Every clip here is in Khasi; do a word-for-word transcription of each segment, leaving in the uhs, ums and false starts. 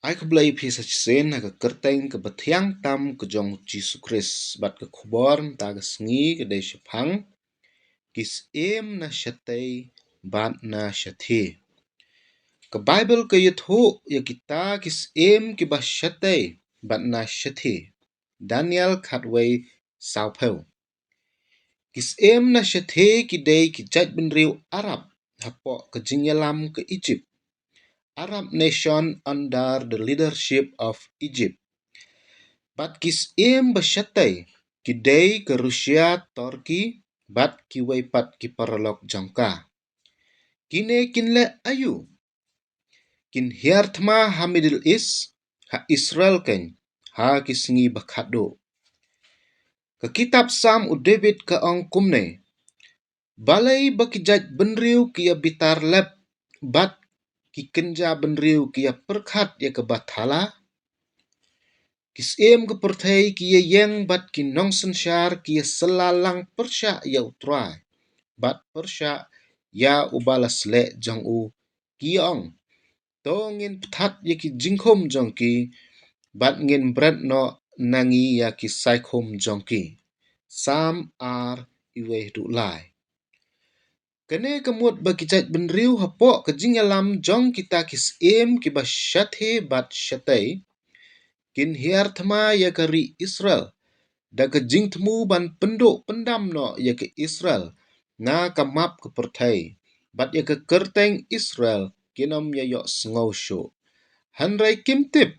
Ai khublei phi sa shisien ha ka kyrteng kaba thiang tam ka jong u Jisu Khrist. Bad ka khubor mynta ka sngi ka dei shaphang ki syiem na shatei bad na shathie. Ka Baibl ka ïathuh ïa kita ki syiem kiba shatei bad na shathie. Daniel khatwei sawphew. Ki syiem na shathie ki dei ki jaitbynriew Arab hapoh ka jingïalam ka Egypt. Arab nation under the leadership of Egypt. Bad ki syiem ba shatei ki dei ka Russia, Turkey bad kiwei pat ki paralok jong ka. Kine kin leh aïu? Kin hiar thma ha Middle East, ha Israel keiñ, ha ki sngi ba khatduh. Ka kitab Salm u David ka ong kumne: Balei ba ki jaitbynriew ki ïa bitar lep bad ki kynja bynriew ki ïa pyrkhat ïa kaba thala? Ki syiem ka pyrthei ki ïa ïeng bad ki nongsynshar ki ïa syllang pyrshah ïa U Trai bad pyrshah ïa uba la sleh jong u, ki ong: To ngin pthat ïa ki jingkhum jong ki bad ngin bret noh na ngi ïa ki saikhum jong ki. Salm ar, iwei haduh lai. Kane ka mut ba ki jaitbynriew hapoh ka jingïalam jong kita ki syiem kiba shathie bad shatei kin hiar thma ïa ka ri Israel da ka jingthmu ban pynduh pyndam noh ïa ka Israel na ka map ka pyrthei, bad ïa ka kyrteng Israel kin ym ïa ïohsngew shuh. Hynrei kim tip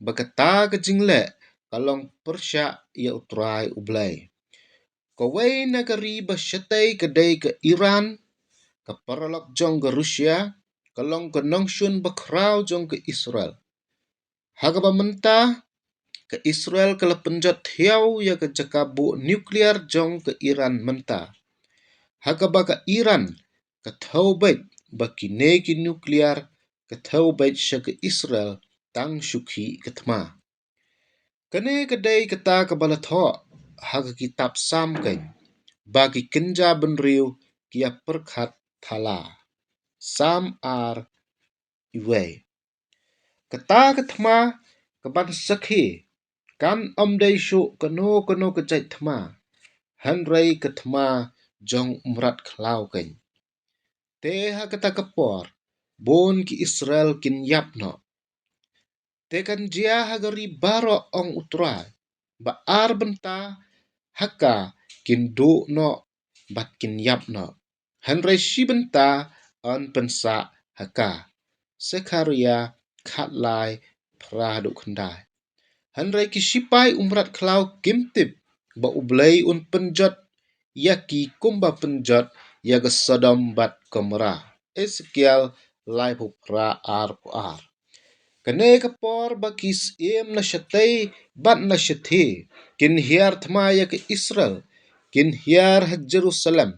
ba kata ka jingleh ka long pyrshah ïa U Trai U Blei. Kawei na ka ri ba shatei ka dei ka Iran, ka paralok jong ka Russia, ka long ka nongshun bakhraw jong ka Israel. Ha kaba mynta ka Israel ka la pynjot thiaw ïa ka jaka buh nuclear jong ka Iran mynta. Ha kaba ka Iran ka thew beit ba kine ki nuclear ka thew beit sha ka Israel tang shu khih ka thma. Kane ka dei kata kaba la thoh ha ka kitab Salm keiñ, ba ki kynja bynriew ki ïa pyrkhat thala. Salm ar, iwei. Kata ka thma kaban sakhi kan ym dei shuh kano kano ka jait thma, hynrei ka thma jong u mrad khlaw keiñ. Te ha kata ka por bun ki Israel kin ïap noh. Te kan jia ha ka ri baroh, ong U Trai, ba ar bynta ha ka kin duh noh bad kin ïap noh, hynrei shi bynta yn pynsah ha ka. Sekharia khatlai, phra haduh khyndai. Hynrei ki shipai u mrad khlaw kim tip ba U Blei un pynjot ïa ki kumba pynjot ïa ka Sodom bad Gomorrah. Esekiel laiphew phra, arphew ar. Kane ka por ba ki syiem na shatei bad na shathie kin hiar thma ïa ka Israel, kin hiar ha Jerusalem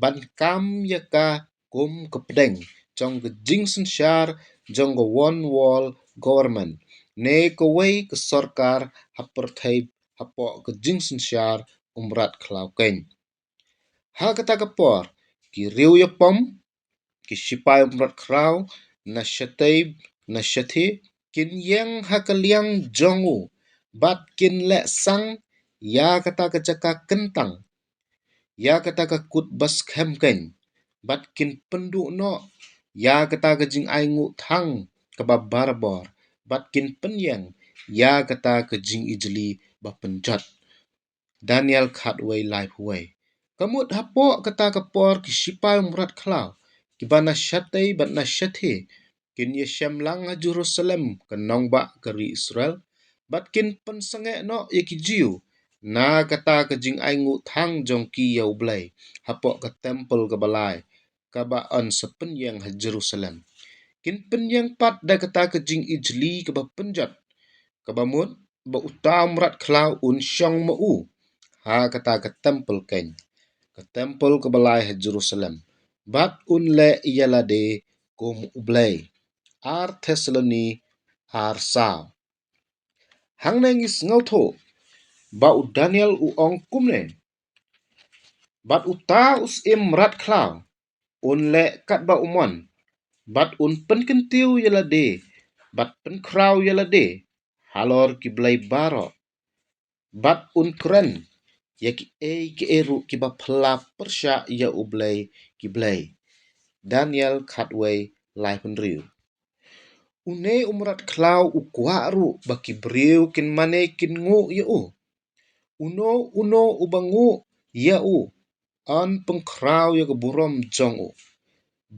ban kam ïa ka kum ka pdeng jong ka jingsynshar jong ka one world government, ne kawei ka sorkar ha pyrthei hapoh ka jingsynshar u mrad khlaw keiñ. Ha kata ka por ki riew ïapom, ki shipai u mrad khlaw na shatei na shathie kin ïeng ha ka liang jong u bad kin leh sang ïa kata ka jaka kyntang, ïa kata ka kut ba skhem keiñ, bad kin pynduh noh ïa kata ka jingainguh thang kaba barabor, bad kin pynïeng ïa kata ka jingijli ba pynjot. Daniel khatwei, laiphew wei. Ka mut hapoh kata ka por ki shipai u mrad khlaw kiba na shatei bad na shathie kin ïashem lang ha Jerusalem, ka nongbah ka ri Israel, bad kin pynsangeh noh ïa ki Jiw na kata ka jingainguh thang jong ki ïa U Blei hapoh ka templ kaba lai, kaba yn sa pynïeng ha Jerusalem. Kin pynïeng pat da kata ka jingijli kaba pynjot, kaba mut ba uta u mrad khlaw un shong ma u ha kata ka templ keiñ, ka templ kaba lai ha Jerusalem, bad un leh ïa lade kum U Blei. Ar Thessaloni ar, saw. Hangne ngi sngewthuh ba u Daniel u ong kumne: Bad uta u syiem mrad khlaw un leh katba u mon, bad un pynkyntiew ïa lade bad pynkhraw ïa lade halor ki blei baroh, bad un kren ïa kiei kiei ruh kiba phylla pyrshah ïa U Blei ki blei. Daniel khatwei, laiphew hynriew. Une u mrad khlaw u kwah ruh ba ki briew kin mane kin nguh ïa u. Uno uno uba nguh ïa u yn pynkhraw ïa ka burom jong u,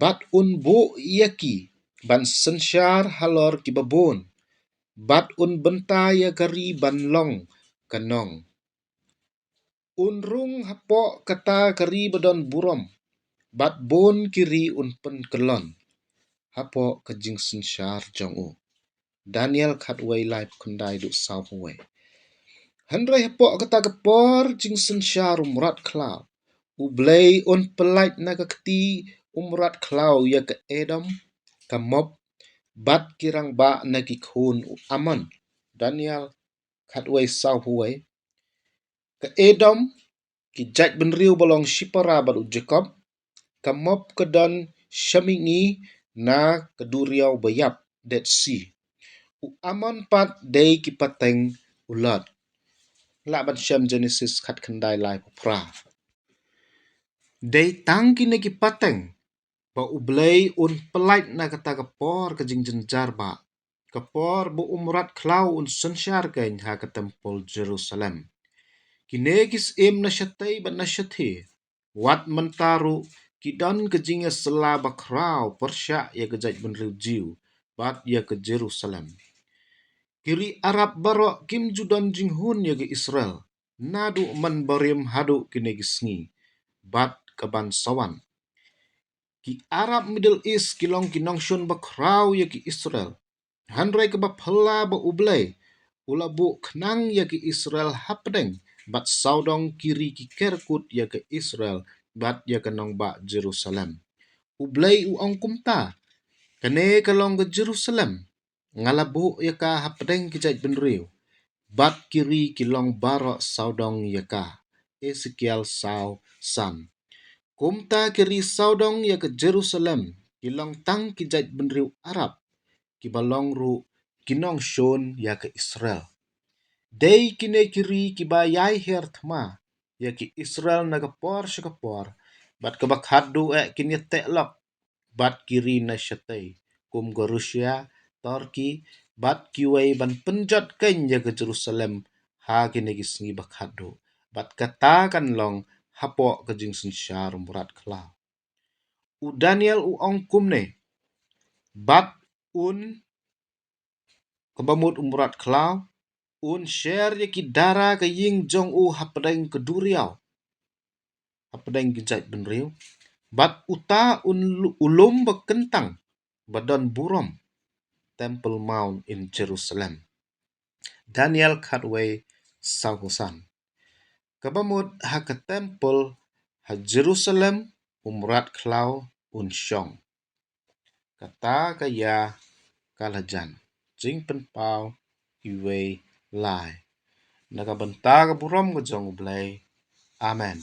bad un buh ïa ki ban synshar halor kiba bun, bad un bynta ïa ka ri ban long ka nong. Un rung hapoh kata ka ri ba don burom, bad bun ki ri un pynkyllon hapoh ka jingsynshar jong u. Daniel khatwei, laiphew khyndai haduh sawphew wei. Hynrei hapoh kata ka por jingsynshar u mrad khlaw, U Blei un pyllait na ka kti u mrad khlaw ïa ka Edom, ka Moab, bad ki rangbah na ki khun u Ammon. Daniel khatwei, sawphew wei. Ka Edom, ki jaitbynriew ba long shipara bad u Jakob. Ka Moab ka don shamingi na ka duriaw ba ïap, Dead Sea. U Ammon pat dei ki pateng u Lot. Lah ban shem Genesis khatkhyndai, laiphew phra. Dei tang kine ki pateng ba U Blei un pyllait na kata ka por ka jingjynjar ba, ka por ba u mrad khlaw un synshar keiñ ha ka templ Jerusalem. Kine ki syiem na shatei bad na shathie, wat mynta ruh ki don ka jingïasylla bakhraw pyrshah ïa ka jaitbynriew Jiw bad ïa ka Jerusalem. Ki ri Arab baroh kim ju don jinghun ïa ka Israel naduh mynbarim haduh kine ki sngi bad ka ban sa wan. Ki Arab Middle East ki long ki nongshun bakhraw ïa ki Israel. Hynrei kaba phylla ba U Blei u la buh khnang ïa ki Israel hapdeng bad sawdong ki ri ki ker kut ïa ka Israel bad ïa ka nongbah Jerusalem. U Blei u ong kumta, kane ka long ka Jerusalem, nga la buh ïa ka hapdeng ki jaitbynriew, bad ki ri ki long baroh sawdong ïa ka. Esekiel saw, san. Kumta ki ri sawdong ïa ka Jerusalem ki long tang ki jaitbynriew Arab, kiba long ruh ki nongshun ïa ka Israel. Dei kine ki ri kiba ïai hiar thma ïa ki Israel na ka por sha ka por, bad kaba khatduh eh kin ïateh lok bad ki ri na shatei, kum ka Russia, Turkey, bad kiwei ban pynjot keiñ ïa ka Jerusalem ha kine ki sngi ba khatduh. Bad kata kan long hapoh ka jingsynshar u mrad khlaw. U Daniel u ong kumne, bad un, kaba mut u mrad khlaw, un sher ïa ki dara ka ïing jong u hapdeng ka duriaw, hapdeng ki jaitbynriew, bad uta un lu-, u lum ba kyntang ba don burom, Temple Mount in Jerusalem. Daniel khatwei, sawphew san. Kaba mut ha ka temple ha Jerusalem u mrad khlaw un shong. Kata ka ïa ka la jan. Jingpynpaw iwei lai. Na ka bynta ka burom ka jong U Blei. Amen.